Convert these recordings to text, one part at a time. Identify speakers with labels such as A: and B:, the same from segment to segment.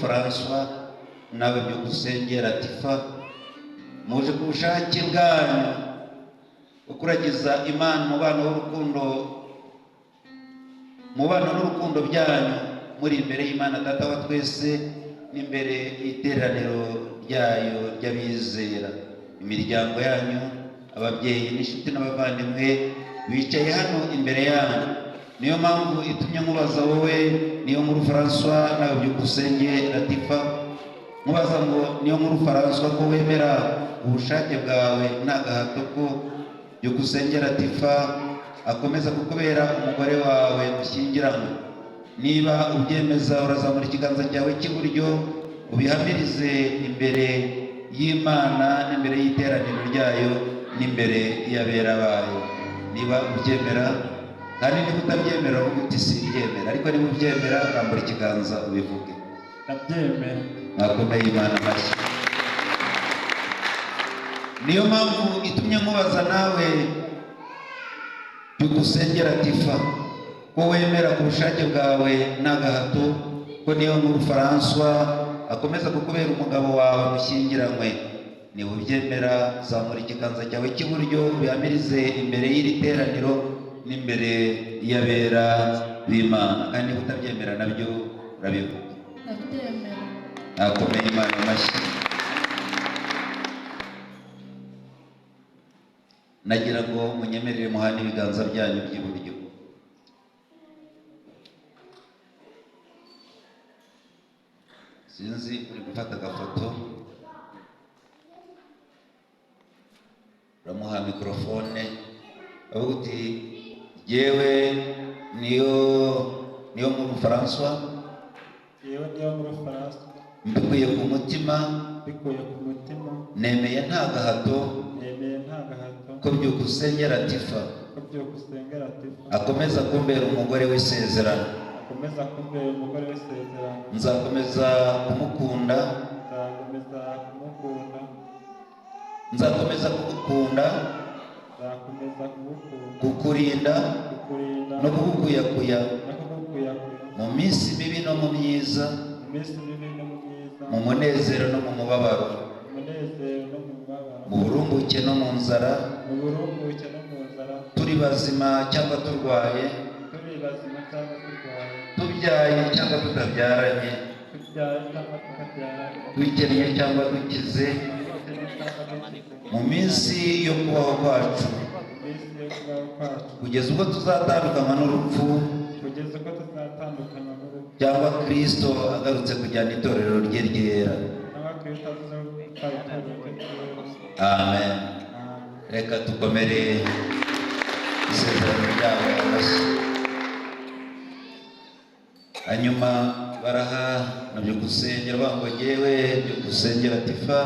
A: François, nawe Byukusenge Latifa, muje ku bushake bwanyu kuragiza Imana umubano w'urukundo, mubano n'urukundo byanyu muri imbere y'Imana Data wa twese n'imbere y'iteraniro ryayo ry'abizera. Imiryango yanyu, ababyeyi n'inshuti n'abavandimwe bicaye hano imbere yanyu. Niyo mpamvu itumye nkubaza wowe Niyonkuru François, nawe Byukusenge Latifa, nkubaza ngo Niyonkuru François, ko wemera ubushake bwawe nta gahato ko Byukusenge Latifa akomeza kukubera umugore wawe mushyingiranywe? Niba ubyemeza, urazamura ikiganza cyawe cy'iburyo, ubihamirize imbere y'Imana n'imbere y'iteraniro ryayo n'imbere y'abera bayo. Niba ubyemera. Kandi niba utabyemera, uvuga uti: "Simbyemera." Ariko niba ubyemera, rambura ikiganza ubivuge.
B: Ndabyemera.
A: Mwakomeye Imana amashyi. Niyo mpamvu itumye nkubaza nawe Byukusenge Latifa, ko wemera ku bushake bwawe nta gahato ko Niyonkuru François akomeza kukubera umugabo wawe mushyingiranywe. Niba ubyemera, zamura ikiganza cyawe cy'iburyo, ubihamirize imbere y'iri teraniro n'imbere y'abera b'Imana. Kandi niba utabyemera, nabyo urabivuga.
C: Ndabyemera.
A: Nakomeye Imana amashyi. Nagira ngo munyemerere muhane ibiganza byanyu by'iburyo. Sinzi uri gufata agafoto, uramuha mikorofone, avuga uti: "Jyewe Niyonkuru François,
B: Yewe Niyonkuru François,
A: mbikuye ku mutima,
B: mbikuye ku mutima,
A: nemeye nta gahato
B: nemeye nta gahato
A: ko Byukusenge Latifa
B: ko Byukusenge Latifa
A: akomeza kumbera umugore w'isezerano.
B: Akomeza kumbera umugore w'isezerano.
A: Nzakomeza kumukunda,
B: Nzakomeza kumukunda,
A: nzakomeza kugukunda,
B: nzakomeza kugukunda,
A: kukurinda,
B: kukurinda,
A: no kugukuyakuya
B: no kugukuyakuya
A: mu minsi mibi no mu myiza,
B: mu minsi mibi no mu myiza,
A: mu munezero no mu mubabaro,
B: mu munezero no mu mubabaro,
A: mu burumbuke no mu nzara,
B: mu burumbuke no mu nzara,
A: turi bazima cyangwa turwaye,
B: turi bazima cyangwa turwaye,
A: tubyaye cyangwa tutabyaranye,
B: tubyaye cyangwa tutabyaranye,
A: dukennye cyangwa dukize,
B: dukennye cyangwa dukize,
A: mu minsi yo kubaho kwacu,
B: mu minsi yo kubaho kwacu,
A: kugeza ubwo tuzatandukanywa n'urupfu,
B: kugeza ubwo tuzatandukanywa n'urupfu,
A: cyangwa Kristo agarutse kujyana itorero rye ryera.
B: Cyangwa Kristo azize gutwara itorero rye ryera.
A: Amen.
B: Amen.
A: Reka dukomere isezerano ryabo amashyi. Hanyuma baraha na Byukusenge, bavuga ngo: "Jyewe Byukusenge Latifa,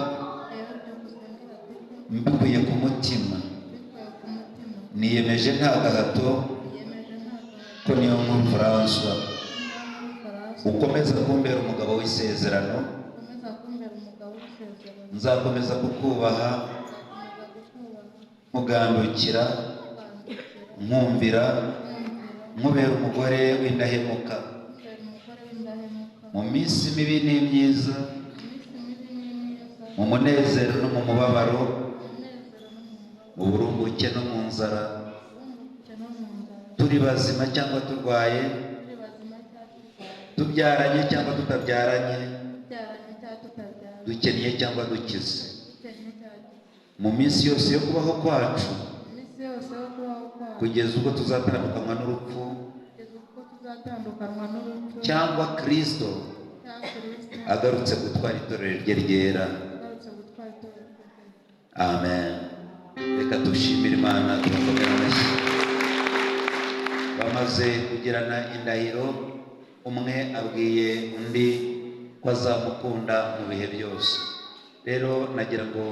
C: Yewe Byukusenge Latifa,
A: mbikuye ku mutima,
C: mbikuye ku mutima,
A: niyemeje nta gahato
C: niyemeje nta gahato
A: ko Niyonkuru François
C: Niyonkuru François
A: ukomeza kumbera umugabo w'isezerano.
C: Ukomeza kumbera umugabo w'isezerano.
A: Nzakomeza kukubaha,
C: Nzakomeza kukubaha,
A: nkugandukira,
C: nkugandukira,
A: nkumvira,
C: nkumvira,
A: nkubera umugore w'indahemuka
C: nkubera umugore w'indahemuka
A: mu minsi mibi n'imyiza,
C: mu minsi mibi n'imyiza,
A: mu munezero no mu mubabaro,
C: mu munezero no mu mubabaro,
A: mu burumbuke no mu nzara,
C: burumbuke no mu nzara,
A: turi bazima cyangwa turwaye,
C: turi bazima cyangwa turwaye,
A: tubyaranye cyangwa tutabyaranye,
C: tubyaranye cyangwa tutabyaranye,
A: dukennye cyangwa dukize,
C: dukennye cyangwa dukize,
A: mu minsi yose yo kubaho kwacu,
C: mu minsi yose yo kubaho kwacu,
A: kugeza ubwo tuzatandukanywa n'urupfu,
C: kugeza ubwo tuzatandukanywa n'urupfu,
A: cyangwa Kristo
C: cyangwa Kristo
A: agarutse gutwara itorero rye ryera.
C: Agarutse gutwara itorero rye ryera.
A: Amen. Reka dushimire Imana, tubakomere amashyi. Bamaze kugirana indahiro, umwe abwiye undi ko azamukunda mu bihe byose. Rero nagira ngo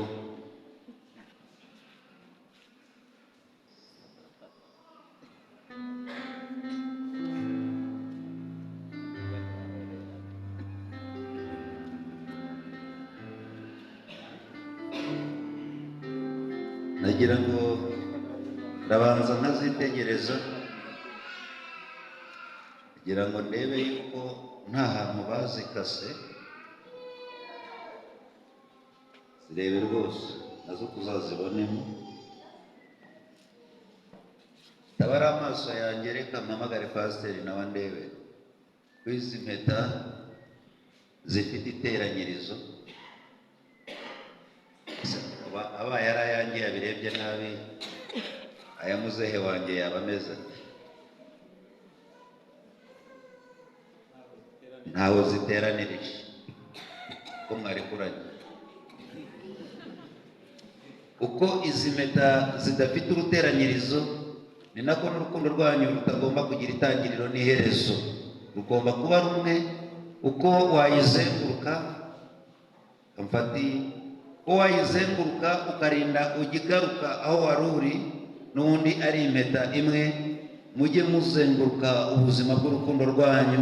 A: nagira ngo ndabanza nkazitegereza kugira ngo ndebe yuko nta hantu bazikase. Zirebe rwose nazo tuzazibonemo. Tabara amaso yanjye, reka mpamagare pasiteri nawe ndebe ko izi mpeta zifite iteranyirizo. Abaye ari ayanjye yabirebye nabi, aya muzehe wanjye yaba ameze ate? Ntawe ziteranirije ko mwari kuranye. Uko izi mpeta zidafite uruteranyirizo, ni nako n'urukundo rwanyu rutagomba kugira itangiriro n'iherezo, rugomba kuba rumwe. Uko wayizenguruka mfati, uko wayizenguruka ukarinda ugigaruka aho wari uri, n'ubundi ari impeta imwe. Mujye muzenguruka ubuzima bw'urukundo rwanyu,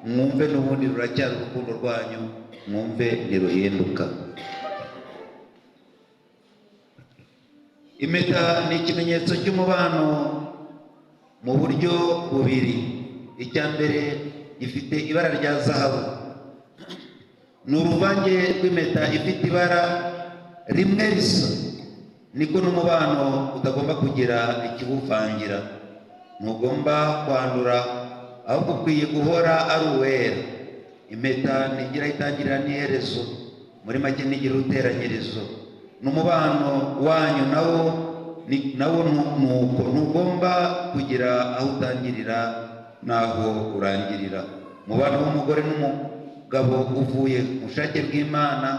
A: mwumve n'ubundi ruracyari urukundo rwanyu, mwumve ntiruhinduka. Impeta ni ikimenyetso cy'umubano mu buryo bubiri. Icya mbere, gifite ibara rya zahabu, ni uruvange rw'impeta ifite ibara rimwe risa, niko n'umubano utagomba kugira ikiwuvangira. Ntugomba kwandura, ahubwo ukwiye guhora ari uwera. Impeta ntigira itangirira n'iherezo, muri make ntigira uruteranyirizo. N'umubano wanyu nawo nawo nuko ntugomba kugira aho utangirira n'aho urangirira. Umubano w'umugore n'umugabo uvuye ku bushake bw'Imana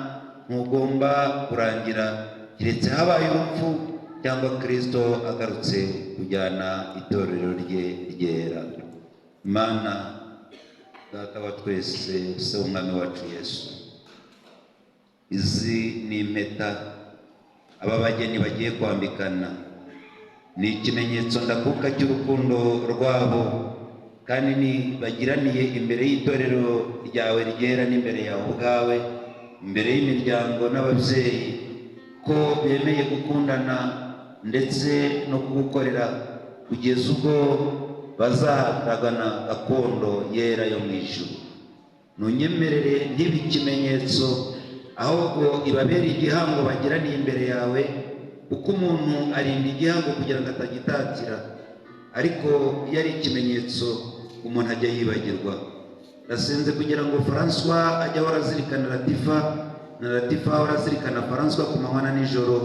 A: ntugomba kurangira, keretse habaye urupfu cyangwa Kristo agarutse kujyana itorero rye ryera. Imana Data wa twese, Se w'Umwami wacu Yesu, izi ni impeta aba bageni bagiye kwambikana, ni ikimenyetso ndakuka cy'urukundo rwabo, kandi ni bagiraniye imbere y'itorero ryawe ryera n'imbere yawe ubwawe, imbere y'imiryango n'ababyeyi, ko bemeye gukundana ndetse no kugukorera kugeza ubwo bazaragana gakondo yera yo mu ijuru. Ntunyemerere ntibe ikimenyetso, ahubwo ibabere igihango bagiraniye imbere yawe, kuko umuntu arinda igihango kugira ngo atagitatira, ariko iyo ari ikimenyetso umuntu ajya yibagirwa. Ndasenze kugira ngo François ajye ahora azirikana Latifa, na Latifa ahora azirikana François ku manywa na nijoro.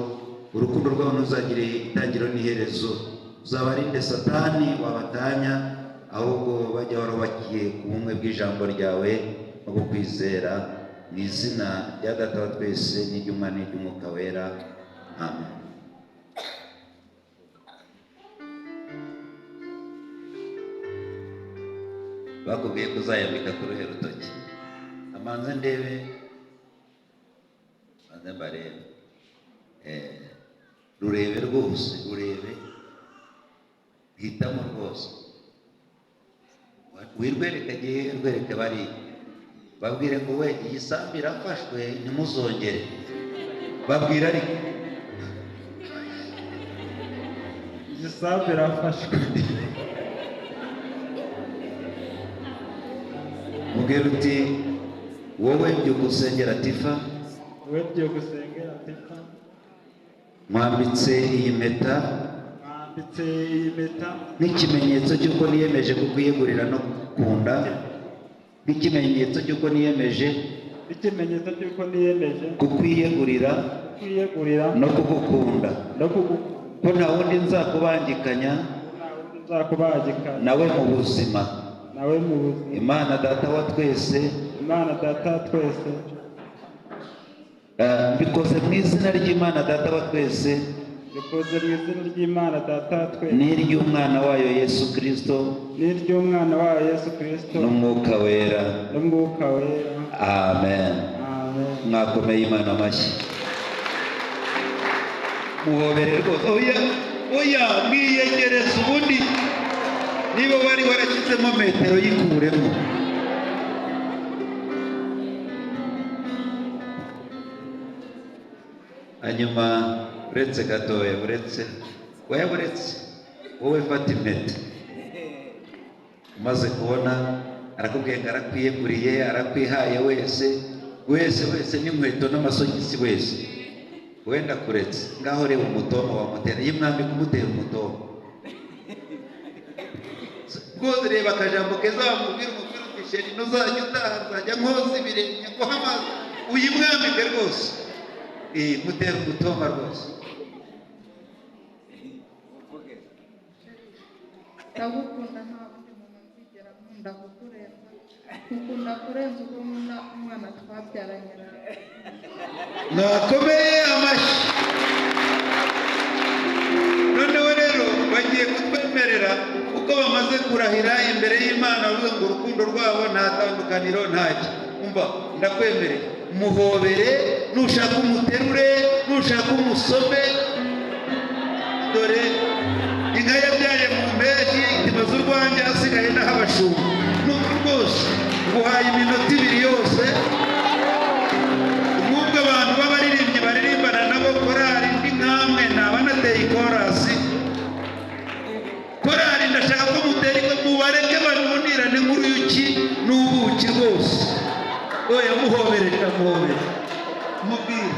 A: Urukundo rwabo ntuzagire itangiriro n'iherezo, uzabarinde Satani wabatanya, ahubwo bajya barubakiye ku bumwe bw'ijambo ryawe no kukwizera. Mu izina rya Data wa twese n'iry'Umwana n'iry'Umwuka Wera, amen. Bakubwiye ko uzayambika ku ruhe rutoki? Amanze ndebe, manze mbarebe. Rurebe rwose, rurebe, hitamo rwose, wirwereke gihe rwereke bariya, babwire ngo we iyi sambu irafashwe ntimuzongere. Babwire ariko
B: Iyi sambu irafashwe.
A: Mubwire uti wowe byukusengera Tifa,
B: Wowe byukusengera Tifa,
A: mwambitse iyi mpeta,
B: mwambitse iyi mpeta
A: nk'ikimenyetso cy'uko niyemeje kukwiyegurira no kugukunda, nk'ikimenyetso cy'uko niyemeje
B: ikimenyetso cy'uko niyemeje
A: kukwiyegurira
B: kukwiyegurira
A: no kugukunda,
B: no kugukunda,
A: ko nta wundi nzakubangikanya
B: nta wundi nzakubangikanya
A: nawe mu buzima.
B: nawe mu buzima.
A: Imana Data wa twese,
B: Imana Data wa twese,
A: mbikoze mu izina ry'Imana Data wa twese,
B: bikoze mu izina ry'Imana Data wa twese,
A: n'iry'Umwana wayo Yesu Kristo,
B: n'iry'Umwana wayo Yesu Kristo,
A: n'Umwuka Wera,
B: n'Umwuka Wera.
A: Amen.
B: Amen.
A: Mwakomeye Imana amashyi, muhobere rwose. Oya oya, mwiyegereze ubundi niba wari warashyizemo metero yikuremo. Hanyuma uretse gatoya, uretse oya, uretse wowe fata impeta. Umaze kubona arakubwiye ngo arakwiyeguriye, arakwihaye wese wese wese, n'inkweto n'amasogisi wese. Wenda kuretse ngaho reba umutoma wamutera, iyo mwambi kumutera umutoma rwose. Reba akajambo keza wamubwira, umubwira uti: "Chéri, ntuzajya utaha nzajya nkoza ibirenge, nguha amazi." Uyimwambike rwose. Mutera umutoma rwose.
C: Ndagukunda, nta wundi muntu nzigera nkunda kukurenza. Nkukunda kurenza uko nkunda umwana twabyaranye nawe.
A: Mwakomeye amashyi. Noneho rero bagiye kutwemerera kuko bamaze kurahira imbere y'Imana, bavuga ngo urukundo rwabo nta tandukaniro, ntacyo. Umva, ndakwemereye, muhobere, nushaka umuterure, nushaka umusome. Dore inka yabyaye mu mpeshyi imaze urwanjye, hasigaye n'aho abashumba. Nuko rwose nguhaye iminota 2 yose. Nk'ubwo abantu b'abaririmbyi baririmbana nabo korari, ndi nkamwe naba nateye ikorasi. Korari, ndashaka ko mutera iko, mubareke banunirane nk'uruyuki n'ubuki rwose. Oya, muhobere, muhobere, mubwire.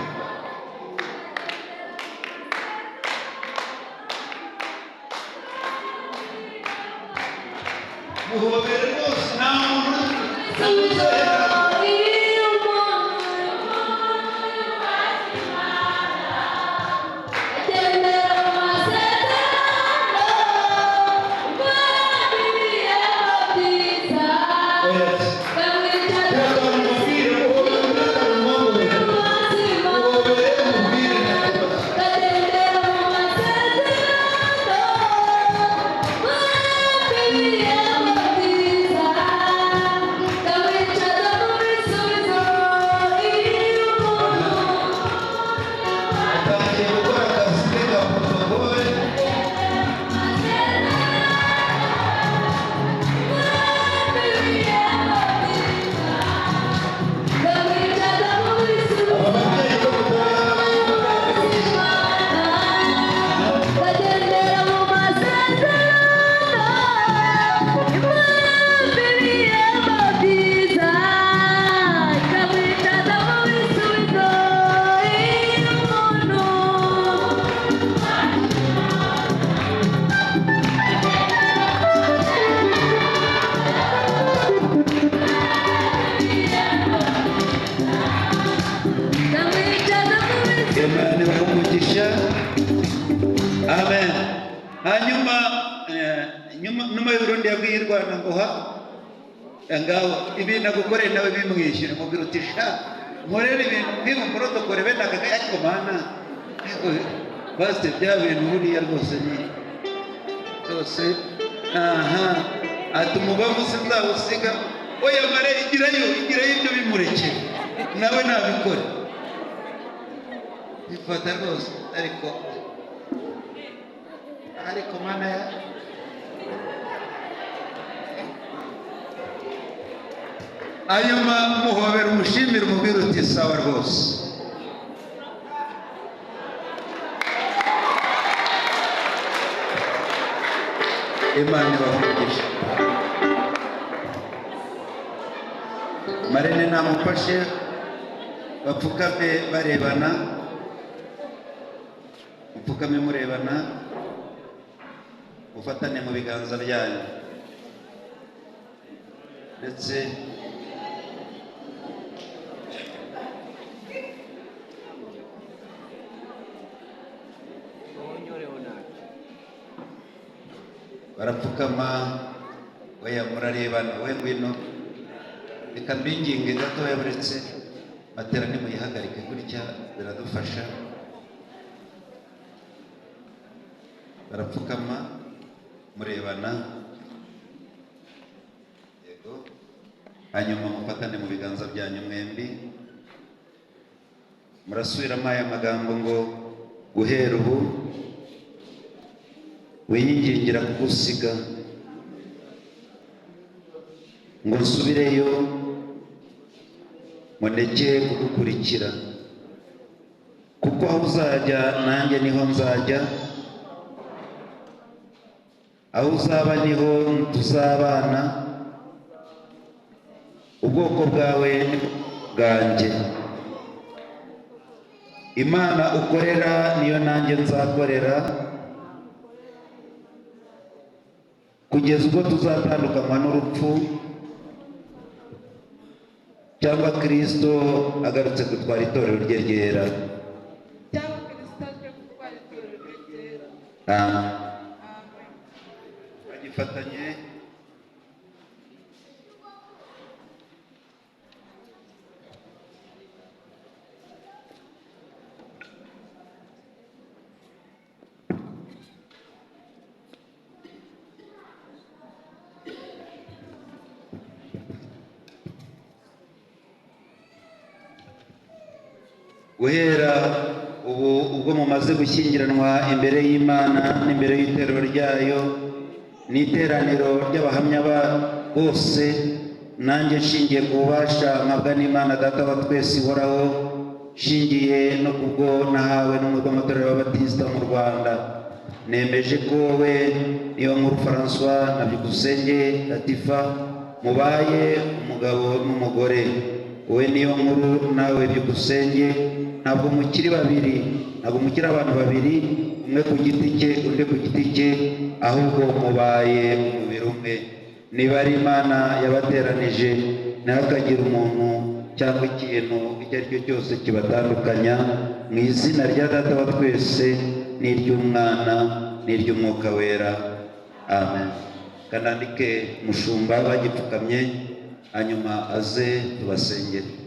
A: Muhobere rwose, nta muntu. Oya, mubwire, muhobere, muhobere, muhobere, mubwire, nta kibazo. Atangiye gukora akazi ke ka protokole. Aba babyeyi bo
D: Bagendera mu masezerano, Imana ibihembo byiza, ikamwicaza mu bisubizo iyo umuntu. Ikamwicaza mu bisubizo.
A: Imana ibahe umugisha, amen. Hanyuma nyuma y'Uburundi yabwiye u Rwanda ngo ha ngaho ibintu agukoreye nawe bimwishyure. Mubwira uti: "Sha, nkorere ibintu nk'ibi protokole bene aka kanya." Ariko mana, ariko pasite, bya bintu buriya rwose ni rwose. Aha ati: "Umubavu sinzawusiga." Oya mare, igirayo, igirayo, ibyo bimurekere nawe nabikore, bifata rwose. Ariko mana ya hanyuma muhobera, umushimire, umubwire uti: "Sawa rwose." Imana ibahe umugisha. Marene namufashe, bapfukame barebana, mupfukame murebana, mufatane mu biganza byanyu ndetse barapfukama. Oya, murarebana. We ngwino, reka mbinginge gatoya, buretse matera nimuyihagarike gutya, biradufasha. Barapfukama murebana, yego. Hanyuma mufatane mu biganza byanyu mwembi, murasubiramo aya magambo ngo: "Guhera ubu winyingingira kugusiga ngo nsubireyo, ngo ndeke kugukurikira, kuko aho uzajya nanjye niho nzajya, aho uzaba niho tuzabana, ubwoko bwawe ni bwanjye." Imana ukorera niyo nanjye nzakorera, kugeza ubwo tuzatandukanywa n'urupfu cyangwa Kristo agarutse gutwara itorero rye ryera.
C: Cyangwa Kirisito aje gutwara itorero rye ryera.
A: Amen.
C: Amen.
A: Bagifatanye. Guhera ubu, ubwo mumaze gushyingiranwa imbere y'Imana n'imbere y'itorero ryayo n'iteraniro ry'abahamya ba bose, nanjye nshingiye ku bubasha mpabwa n'Imana Data wa twese ihoraho, nshingiye no kubwo nahawe n'umutwe w'amatorero y'Ababatisita mu Rwanda, nemeje ko wowe Niyonkuru Francois na Byukusenge Latifa mubaye umugabo n'umugore. Wowe Niyonkuru, nawe Byukusenge, ntabwo mukiri babiri, ntabwo mukiri abantu babiri, umwe ku giti cye, undi ku giti cye, ahubwo mubaye umubiri umwe. Niba ari Imana yabateranije, ntihakagire umuntu cyangwa ikintu icyo ari cyo cyose kibatandukanya. Mu izina rya Data wa twese n'iry'Umwana n'iry'Umwuka Wera, amen. Kanandike mushumba bagipfukamye, hanyuma aze tubasengere.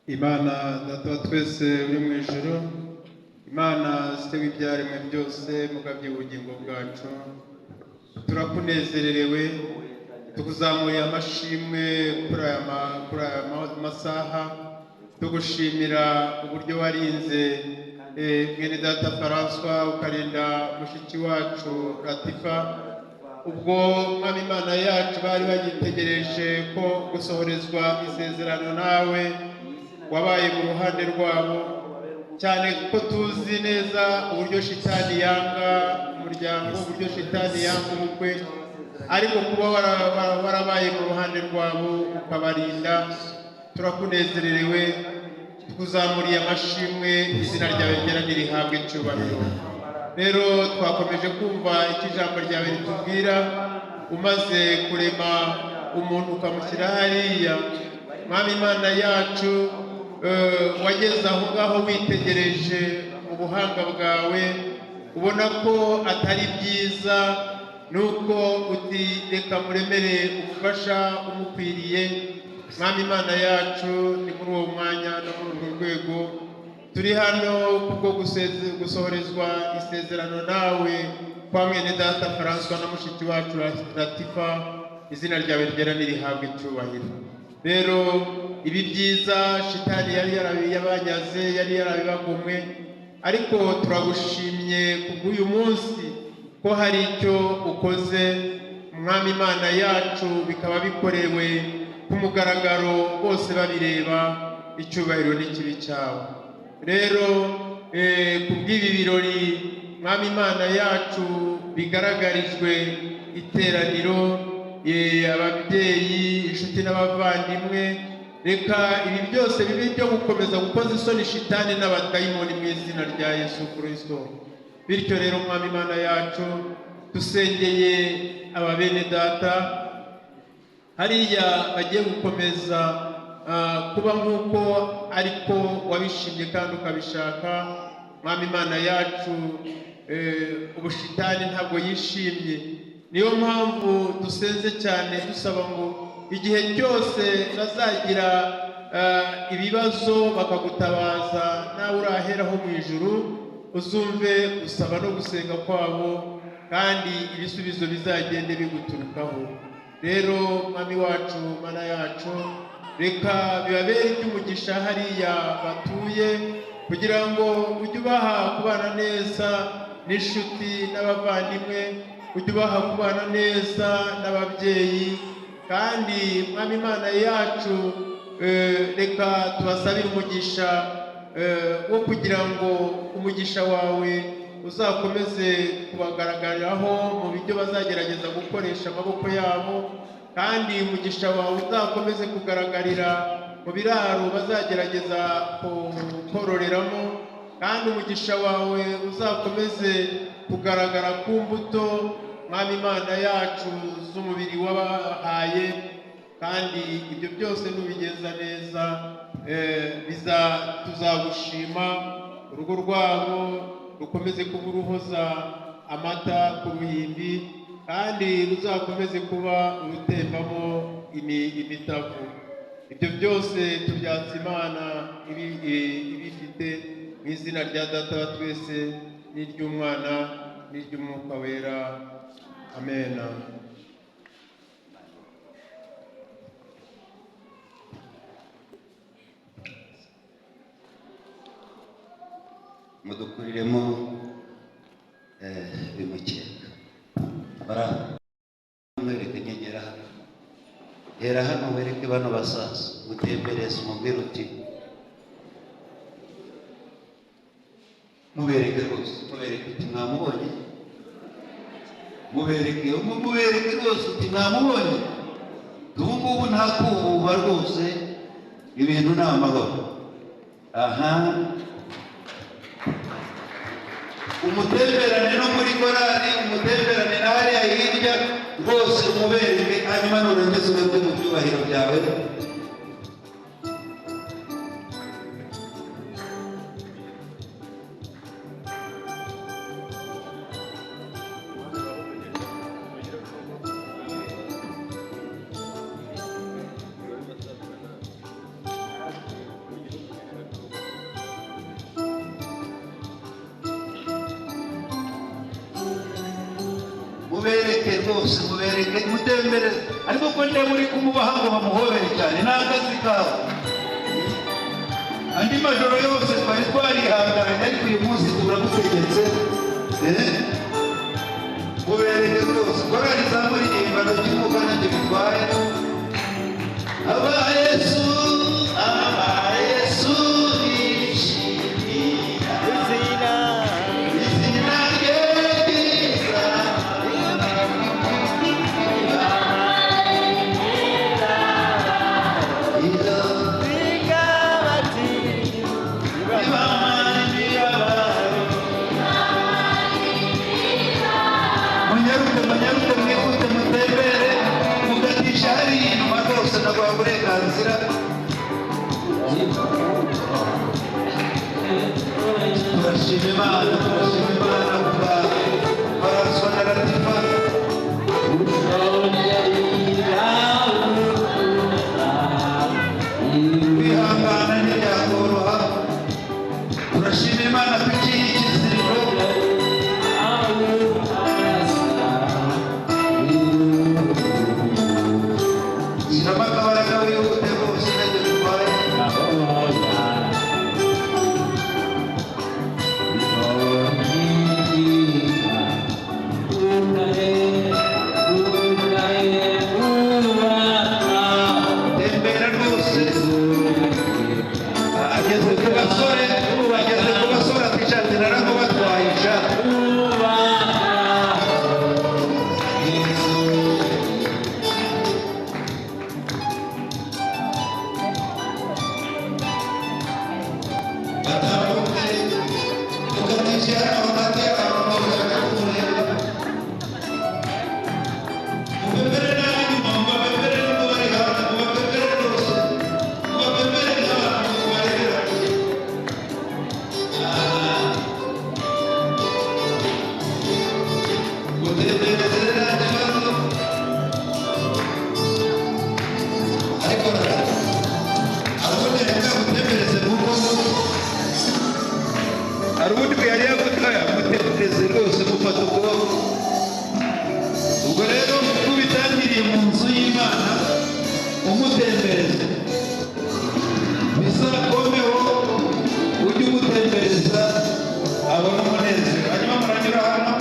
B: Imana Data wa twese uri mu ijuru, Imana se w'ibyaremwe byose, mugabye ubugingo bwacu, turakunezererewe, tukuzamuriye amashimwe kuri aya masaha, tugushimira uburyo warinze mwene data Francois, ukarinda mushiki wacu Latifa, ubwo Mwami Imana yacu bari bagitegereje ko gusohorezwa isezerano nawe wabaye mu ruhande rwabo, cyane ko tuzi neza uburyo shitani yanga umuryango, uburyo shitani yanga ubukwe, ariko kuba warabaye mu ruhande rwabo ukabarinda, turakunezererewe, tukuzamuriye amashimwe, izina ryawe ryera nirihabwe icyubahiro. Rero twakomeje kumva icyo ijambo ryawe ritubwira. Umaze kurema umuntu ukamushyira hariya, Mwami Imana yacu, wageze aho ngaho witegereje ubuhanga bwawe, ubona ko atari byiza, nuko uti: "Reka muremere umufasha umukwiriye." Mwami Imana yacu, ni muri uwo mwanya no muri urwo rwego turi hano kubwo gusohorezwa isezerano nawe kwa mwene data Francois na mushiki wacu Latifa. Izina ryawe ryera nirihabwe icyubahiro. Rero ibi byiza shitani yari yarabiyabanyaze, yari yarabibagomwe, ariko turagushimye kubw'uyu munsi ko hari icyo ukoze, Mwami Imana yacu, bikaba bikorewe ku mugaragaro bose babireba. Icyubahiro n'ikibi cyawe. Rero kubw'ibi birori, Mwami Imana yacu, bigaragarijwe iteraniro, ababyeyi, inshuti n'abavandimwe, reka ibi byose bibe byo gukomeza gukoza isoni shitani n'abadayimoni mu izina rya Yesu Kirisito. Bityo rero, Mwami Imana yacu, dusengeye aba bene data hariya bagiye gukomeza kuba nk'uko ariko wabishimye kandi ukabishaka. Mwami Imana yacu, ubushitani ntabwo yishimye, niyo mpamvu dusenze cyane dusaba ngo igihe cyose bazagira ibibazo bakagutabaza, nawe uraheraho mu ijuru uzumve gusaba no gusenga kwabo, kandi ibisubizo bizagende biguturukaho. Rero Mwami wacu, Mana yacu, reka bibabere iby'umugisha hariya batuye, kugira ngo ujye ubaha kubana neza n'inshuti n'abavandimwe, ujye ubaha kubana neza n'ababyeyi. Kandi Mwami Imana yacu, reka tubasabire umugisha. wo kugira ngo umugisha wawe uzakomeze kubagaragariraho mu buryo bazagerageza gukoresha amaboko yabo, kandi umugisha wawe uzakomeze kugaragarira mu biraro bazagerageza kororeramo, kandi umugisha wawe uzakomeze kugaragara ku mbuto, Mwami Imana yacu, z'umubiri wabahaye. Kandi ibyo byose nubigenza neza, tuzagushima. Urugo rwabo rukomeze kuba uruhoza amata ku ruhimbi, kandi ruzakomeze kuba urutembamo imitavu. Ibyo byose tubyatsa Imana ibifite, mu izina rya Data wa twese n'iry'Umwana n'iry'Umwuka Wera, amena.
A: Mudukuriremo bimukeka bara mwereke nyegera hano, hera hano wereke bano basaza, mutembereze, umubwire uti mubereke rwose, mubereke uti mwamubonye, mubereke, mubereke rwose uti mwamubonye. Ubu ngubu nta kububa rwose, ibintu ni amahoro. Aha umutemberane no muri korali, umutemberane na hariya hirya rwose, umubereke. Hanyuma nurangiza ubebwe mu byubahiro byawe. Mubereke rwose, mubereke, mutembereze. Ariko ko ndeba uri kumubaha ngo bamuhobere cyane, ni akazi kawe. Andi majoro yose twari twarihanganye, ariko uyu munsi turagutegetse. Mubereke rwose. Korali zamuririmba cy'umwuka ntacyo bitwaye. Aba Yesu, aba Yesu bishimira izina rye ryiza. Munyaruke, munyaruke, mwihute, mutembere, mukatisha hariya inyuma rwose, naguha uburenganzira. Turashima Imana, turashima Imana kuba Faranswa na Latifa. Kwihangana ntibyakoroha. Turashima Imana kukiha ikiziriko. Shyiramo akabaraga wihute rwose, ntacyo bitwaye. Tembera rwose. Ageze ku basore, ageze ku basore ati shanti narakubatwaye sha. Batambuke, tukatisha hano hagati y'abantu bakakureba. Mubepere nabi nyuma, mubapepere n'ubwo bari hafi, mubapepere rwose, mubapepere nk'abantu mubarebera kure. Mutembereze nta kibazo. Ariko hari ubundi reka mutembereze kuko hari ubundi yari yaguhaye, mutembereze rwose, mufata ukuboko. Ubwo rero kuko bitangiriye mu nzu y'Imana, umutembereze bizakomeho, ujye umutembereza abone umunezero. Hanyuma muranyura hano.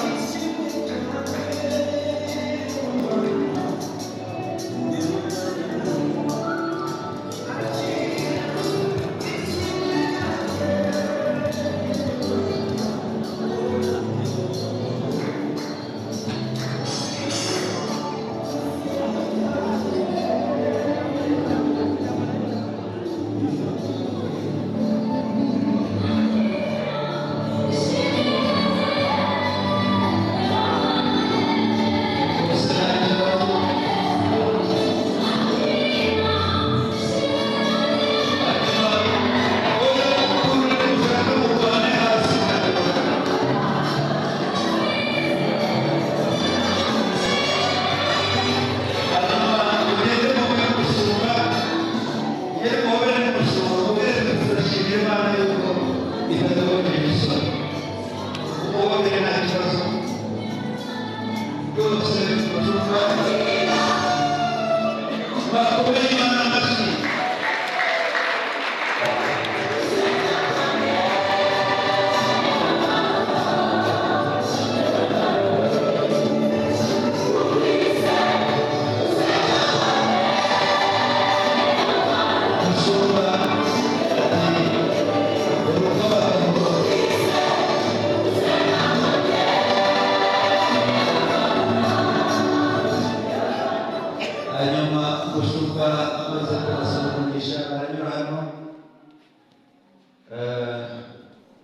A: hano,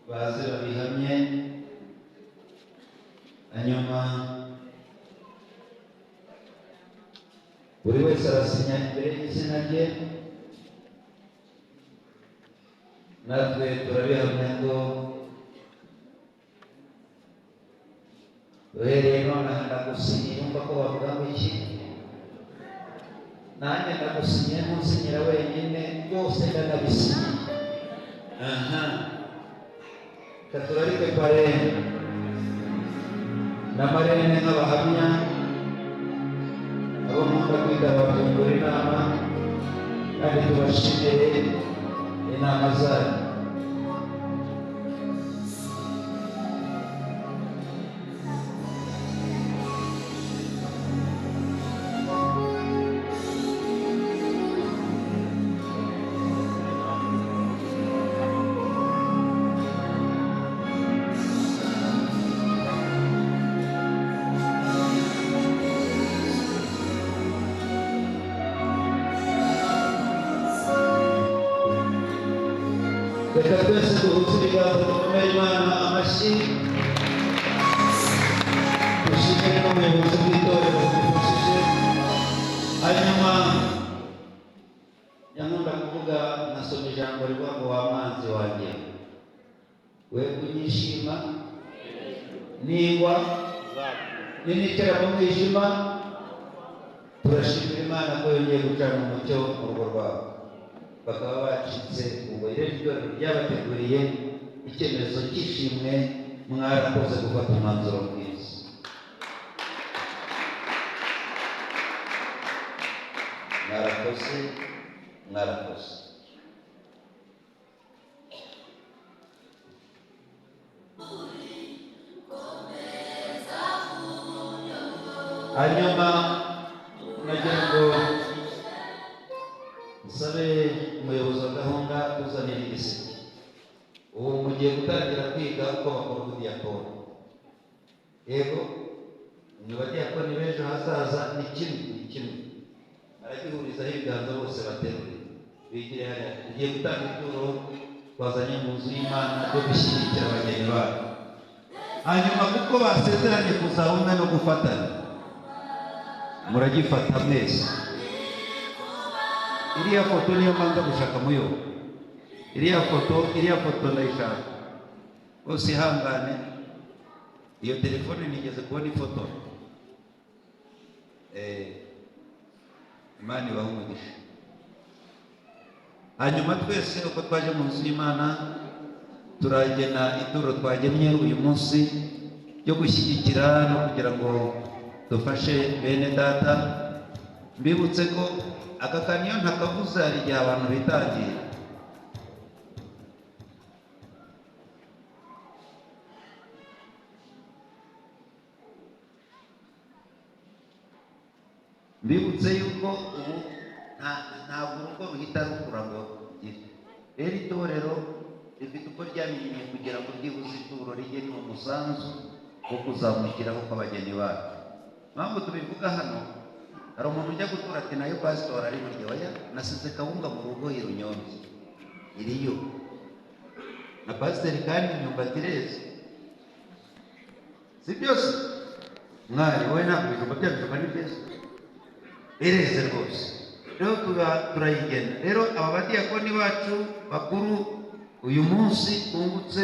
A: baze babihamye. Hanyuma buri wese arasinya imbere y'izina rye, natwe turabihamya ngo uhereye nonaha ndagusinyiye. Yumva ko bavuga ngo iki? Nanjye ndagusinyiye, ntusinyira wenyine, rwose ndanabisinyiye. Aha katurarike parrain na marraine nk'abahamya, abo nkunda kwita ababyungura inama, kandi tubashimire inama zanyu. Reka twese duhuze ibiganza, dukomere Imana amashyi, dushimire n'umuyobozi w'itorero budufashije. Hanyuma nyankunda kuvuga, nkasoma ijambo rivuga ngo: "Wa mwanzi wanjye we, kunyishima ningwa ninicara mu mwijima." Turashimira Imana ko yongeye gucana umucyo mu rugo rwabo, bakaba bacitse. Ubwo rero itorero ryabateguriye icyemezo cy'ishimwe. Mwarakoze gufata umwanzuro mwiza. Mwarakoze, mwarakoze. Hanyuma nagira ngo nsabe umuyobozi wa gahunda kuzanira igiseke. Ubu mugiye gutangira kwiga uko bakora ubudiyakoni. Yego, ni badiyakoni b'ejo hazaza. Ni kimwe, ni kimwe, baragihurizaho ibiganza bose, baterure bigire hariya. Tugiye gutanga ituro twazanye mu nzu y'Imana ryo gushyigikira abageni bacu. Hanyuma kuko basezeranye kuzaba umwe no gufatanya, muragifata mwese. Iriya foto niyo mbanza gushaka muyo. Iriya foto, iriya foto ndayishaka bose. Ihangane, iyo telefone nigeze kubona ifoto. Imana ibahe umugisha. Hanyuma twese uko twaje mu nzu y'Imana, turagena ituro twagennye uyu munsi ryo gushyigikira no kugira ngo dufashe bene data. Mbibutse ko aka kantu iyo ntakavuze, hari igihe abantu bitangiye. Mbibutse yuko ubu ntabwo urugo ruhita rukura ngo rugire. Rero itorero rifite uko ryamenyeye kugira ngo byibuze ituro rijye riba umusanzu wo kuzamukiraho kw'abageni bacu. Impamvu tubivuga hano, hari umuntu ujya gutura ati: "Nayo pasitori ari burya." Oya, nasize kawunga mu rugo i Runyonge, iriyo na pasiteri, kandi imyumbati ireze, si byose mwari wowe? Ntabwo ibijumba bya bijumba ni byiza, bireze rwose. Rero tuba turayigena. Rero aba badiyakoni bacu bakuru uyu munsi twungutse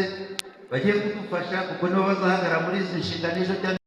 A: bagiye kudufasha, kuko nibo bazahagarara muri izi nshingano ejo cyangwa